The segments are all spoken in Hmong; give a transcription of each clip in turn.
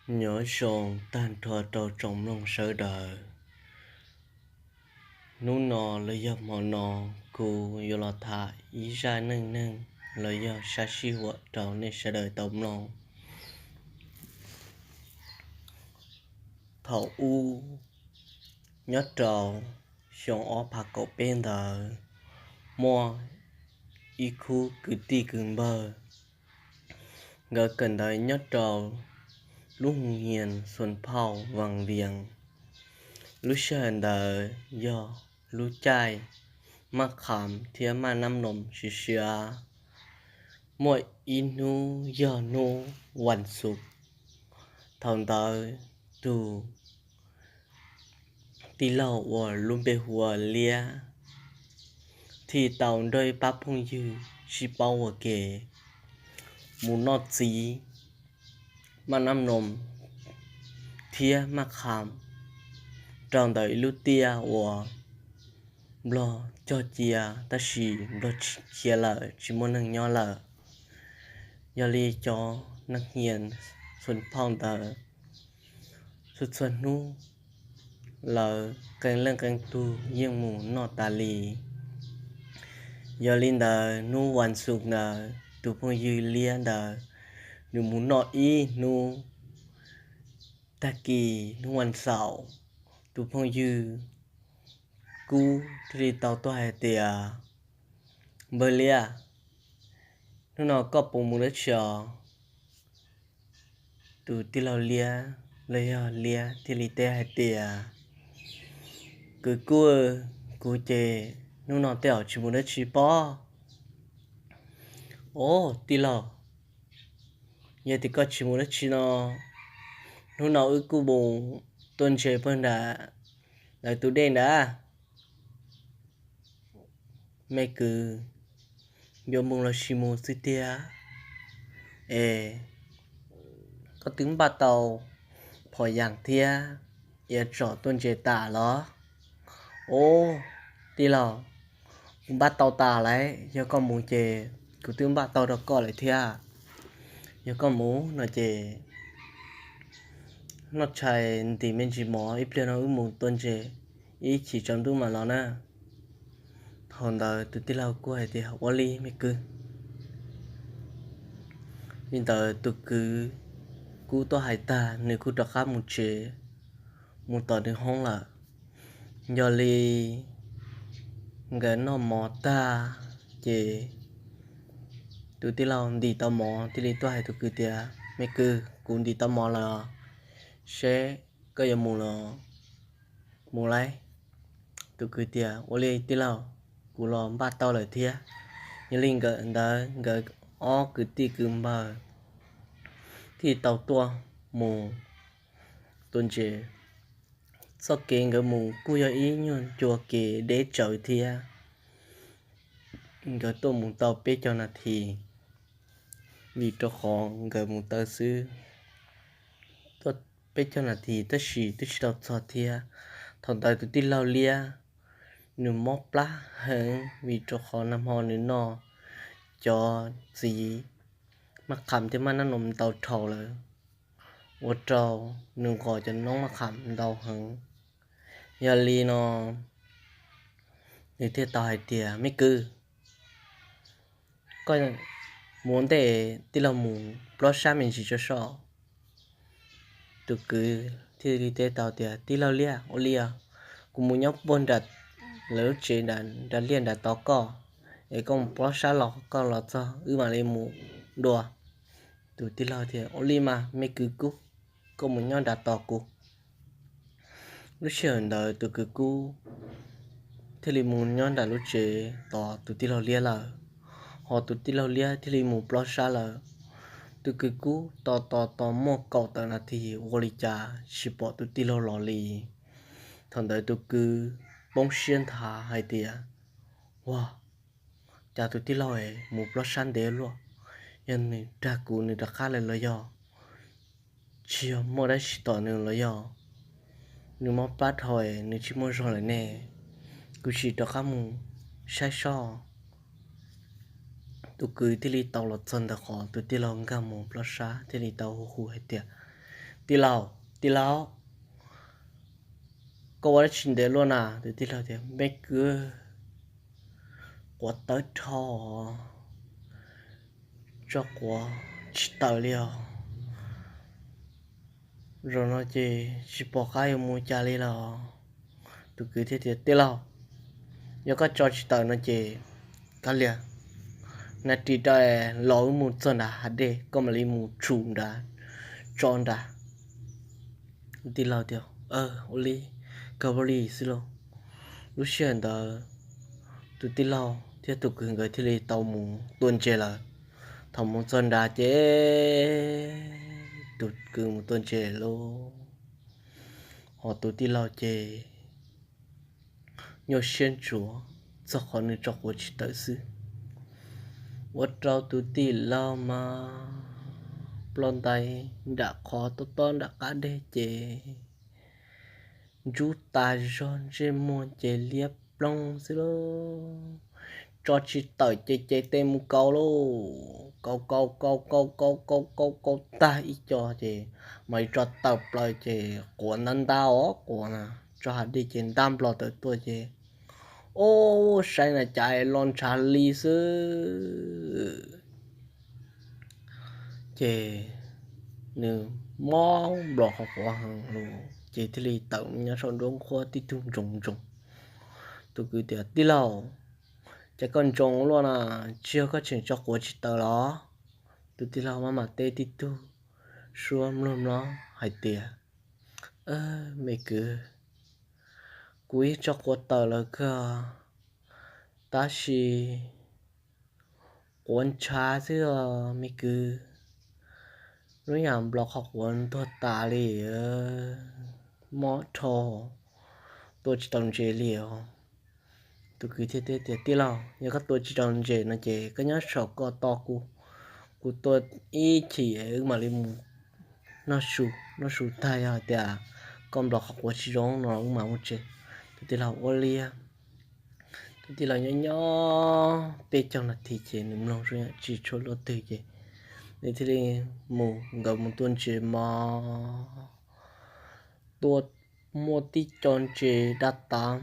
Nyob zoo tag nrho rau tsoom mloog sawv daws. Hnub no los yog hmo no, kuv yuav los tham ib zaj neej neeg los yog sab sij huam rau nej sawv daws tau mloog. Thaum ub, nyob rau xyoo ob phav kaum peb ntawd, muaj ib khub kwv tij kwv npawg, nkawd kawm ntawv nyob rau lub hoo hias Xuas Phauj Vas Vias. Lub sij hawm ntawd yog lub caij maj qham thiab maj nab noos siav siav. Muaj ib hnub yog hnub vas xuv. Thaum ntawd tus tij laug uas lub npe hu ua Liab thiaj tau nrog ib pab phooj ywg sib paub ua ke mus noj txiv, maj nab noos thiab maj qham rau ntawm ib lub tiaj uas Nplog cog cia tab sis Nplog khiav lawm, tsis muaj neeg nyob lawm. Yog li cov neeg hias Xuas Phauj ntawd txhua txhua hnub lawv qee leej qee tug yeej mus noj tas li. Yog li ntawd hnub vas xuv ntawd tus phooj ywg Liab ntawd nws mus noj ib hnub. Tag kis hnub vas xaum, tus phooj ywg Kub thiaj li tau tuaj hais tias, Npawg Liab, hnub no koj puas mus dab tsi os? Tus tij laug Liab los yog Liab thiaj li teb hais tias, Kwv Kub, kuv ces hnub no tej zaum tsis mus dab tsi pob. Os tij laug, yog tias koj tsis mus dab tsi no, hnub no wb kuj mus tua ntses puag nram lawv tus dej ntawd. Me kwv, yuav mus los sis mus xwb tiag? Es koj twb npaj tau phom yas thiab iav tsom tua ntses tas los? Os tij laug, kuv npaj tau tas lawm, yog koj mus ces kuv twb npaj tau rau koj lawm thiab. Yog koj mus no ces noj tshais ntim me ntsis mov, ib pliag no wb mus tua ntses, ib chim tsaus ntuj mam los na. Thaum ntawd tus tij laug kuj hais tias, Ua li me kwv. Li ntawd tus kwv Kub tuaj hais tag nws kuj rov qab mus tsev, mus tom nws hoob lawm. Yog li nkawd noj mov tag ces tus tij laug ntim tau mov thiaj li tuaj hais tus kwv tias, Me kwv, kuv ntim tau mov lawm, seb koj yuav mus los mus lauj. Tus kwv tias, Ua li tij laug, kuv los npaj tau lawm thiab. Yog li nkawd ntawd nkawd ob kwv tij kwv npawg thiaj tau tuaj mus tua ntses. Txoj kev nkawd mus kuj yog ib nyuag ncua kev deb tsawv thiab. Nkawd tuaj mus tau peb caug nas this, vim rau qhov nkawd mus taw xwb, tuaj peb caug nas this tab sis twb tsis tau txog thiab. Thaum ntawd tus tij laug Liab nws mob plab heev vim rau qhov nag hmo nws noj cov txiv maj qham thiab maj nab noos ntau dhau lawm, ua rau nws nqos cov noob maj qham ntau heev. Yog li no nws thiaj tau hais tias, Me kwv, koj mus ua ntej, tij laug mus plob sab me ntsis tso soj. Tus kwv thiaj li teb tau tias, Tij laug Liab, ua li os, kuv mus nyob puag nram lawv lub tsev nram liaj nram tod koj, es koj mus plob sab los koj los txog wb mam li mus dua. Tus tij laug tias, Ua li mas me kwv Kub, koj mus nyob nram tos kuv. Lub sij hawm ntawd tus kwv Kub thiaj li mus nyob nram lub tsev tos tus tij laug Liab lawm, ho tus tij laug Liab thiaj li mus plob sab lawm. Tus kwv Kub tos tos tos muaj kaum tawm nas this ua li cas tsis pom tus tij laug los li. Thaum ntawd tus kwv poob siab nthav hais tias, Ua cas tus tij laug es mus plob sab ntev luaj? Yog nws dag kuv nws rov qab lawm los yog? Tsis yog muaj dab tsi tom nws los yog? Nws mob plab dhau es nws tsis muaj zog lawm ne. Kuv sim rov qab mus saib soj. Tus kwv thiaj li tau los txog ntawm qhov tus tij laug nkag mus plob sab thiaj li tau hu hu hais tias, Tij laug, tij laug, koj ua dab tsi ntev luaj na? Tus tij laug tias, Me kwv, quav tawv dhau, tso quav tsis tawm li os. Zaum no ces tsis pom qab yuav mus cas li los. Tus kwv thiaj tias, Tij laug, yog koj tso tsis tawm no ces kav liam, nab ris rau los wb mus txog nram hav dej, koj mam li mus tshum nrad, tso nrad. Tij laug tias, Ua li, kawg ua li xwb lauj. Lub sij hawm ntawd tus tij laug thiab tus kwv nkawd thiaj li tau mus tua ntses lawm. Thaum mus txog nrad ces tus kwv mus tua ntses lauj, ho tus tij laug ces nyuaj siab ntsuav txog qhov nws tso quav tsis tawm xwb. Ua rau tus tij laug mas ploj ntais nram qhov tob tob nram qab deg ces ntsub tas zog, ntsej muag ces liab ploog xwb lauj. Tso tsis tawm ces cev tes mus kaus lauj, kaus kaus kaus kaus kaus kaus kaus kaus tag ib co ces mam li tso tawm plaws ces quav ntab ntab os, quav na, tso hav dej ces ntab nplos tawm tuaj ces, Ub, saib na cas los ntshav li xwb. Ces nws mob nplos qhov quav heev lawm ces thiaj li tawm nyob saum nruab nqhuab tib tug ntsoov ntsoov. Tus kwv tias, Tij laug, cas koj ntsoov luaj na, tsis yog koj tseem tso quav tsis tawm los? Tus tij laug maj mam teb tib tug suab mluag mlob hais tias, Me kwv, kuv yeej tso quav tawm lawm kawg, tab sis quav ntshav xwb os me kwv. Lub yam nplos qhov quav ntuag tas li, mob dhau, tua tsis tau ntses li os. Tus kwv thiaj teb tias, Tij laug, yog koj tua tsis tau ntses no ces koj nyob saum ko tos kuv, kuv tua ib chim wb mam li mus noj su, noj su tag yog hais tias koj nplos qhov quav tsis zoo no wb mam mus tsev. Tus tij laug ua li. Tus tij laug nyob nyob peb caug nas this ces nws mloog zoo yam tsis tshua luaj twg ces nws thiaj li mus, nkawd mus tua ntses mog. Tua muaj tib co ntses dab tav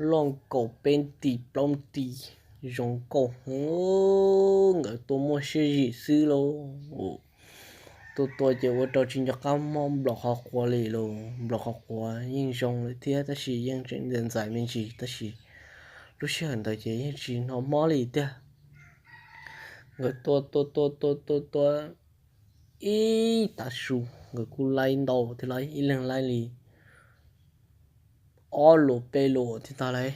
loj nkaus peb nti plaub nti, zoo nkauj heev, nkawd tua muaj siab zim xwb lauj. Tua tua ces ua rau tsis nco qab mob nplos qhov quav li lauj. Nplos qhov quav yeej zoo lawm thiab tab sis yeej tseem ntxais ntxais me ntsis tab sis lub sij hawm ntawd ces yeej tsis hnov mob li tiag. Nkawd tua tua tua tua tua tua ib tav su, nkawd kuj laib ntau thiab lauj, ib leeg laib li ob lus peb lus thiab tag lauj.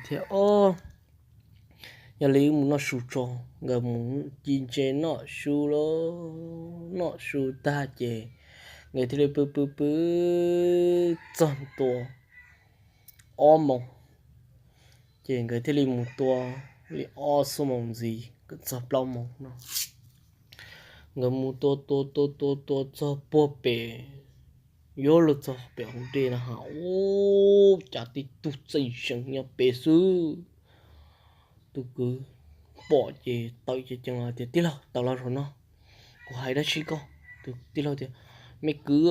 Thiab, Yog li wb mus noj su tso. Nkawd mus ci ntses noj su lauj, noj su tag ces nkawd thiaj li pw pw pw txog ntua ob moos, ces nkawd thiaj li mus tua li ob xuab moos ntxiv kom txog plaub moos no. Nkawd mus tua tua tua tua tua txog puag pem, yuav luag txog pem hauv dej na has, ub, cas tib tug txaij zeeg nyob pem xwb. Tus kwv pom ces tawm ceev ceev los tias, Tij laug, tawm los zaum no, kuv hais dab tsi koj. Tus tij laug tias, Me kwv,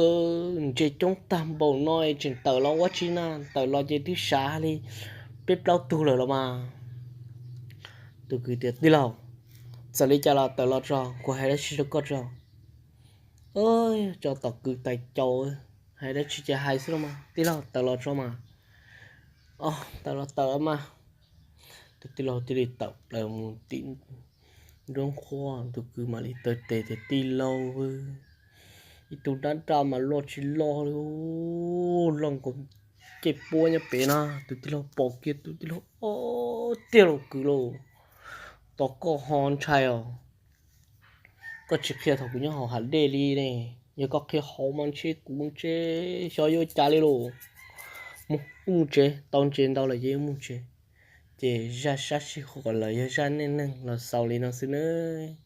ntses coob tag npaum no es tseem tawm los ua dab tsi na? Tawm los ces twb sav li peb plaub tug lawm los mas. Tus kwv tias, Tij laug, txawm li cas los tawm los tso, kuv hais dab tsi rau koj tso. Tso tom kwv tais caus, hais dab tsi ces hais xwb los mas, tij laug, tawm los tso mas. Tawm los tawm mas. Tus tij laug thiaj li tawm plaws mus tim nruab nqhuab, tus kwv mam li taw tes tias, Tij laug, ib tug dab nraj mas loj tsis loj li, loj nkaus cej puab nyob pem na. Tus tij laug pom kiag tus tij laug, Ob, tiag lauj kwv lauj, tos koj ho ntshai os. Koj tsis qhia thaum kuv nyob hauv hav dej li ne, yog koj qhia hauv mas ntshe kuv ntshe xyov yuav cas li lauj. Mus, wb mus tsev, tau ntses ntau lawm ces wb mus tsev. Ces zaj sab sij huam lawm yog zaj neej neeg los xaus li no xwb nawb.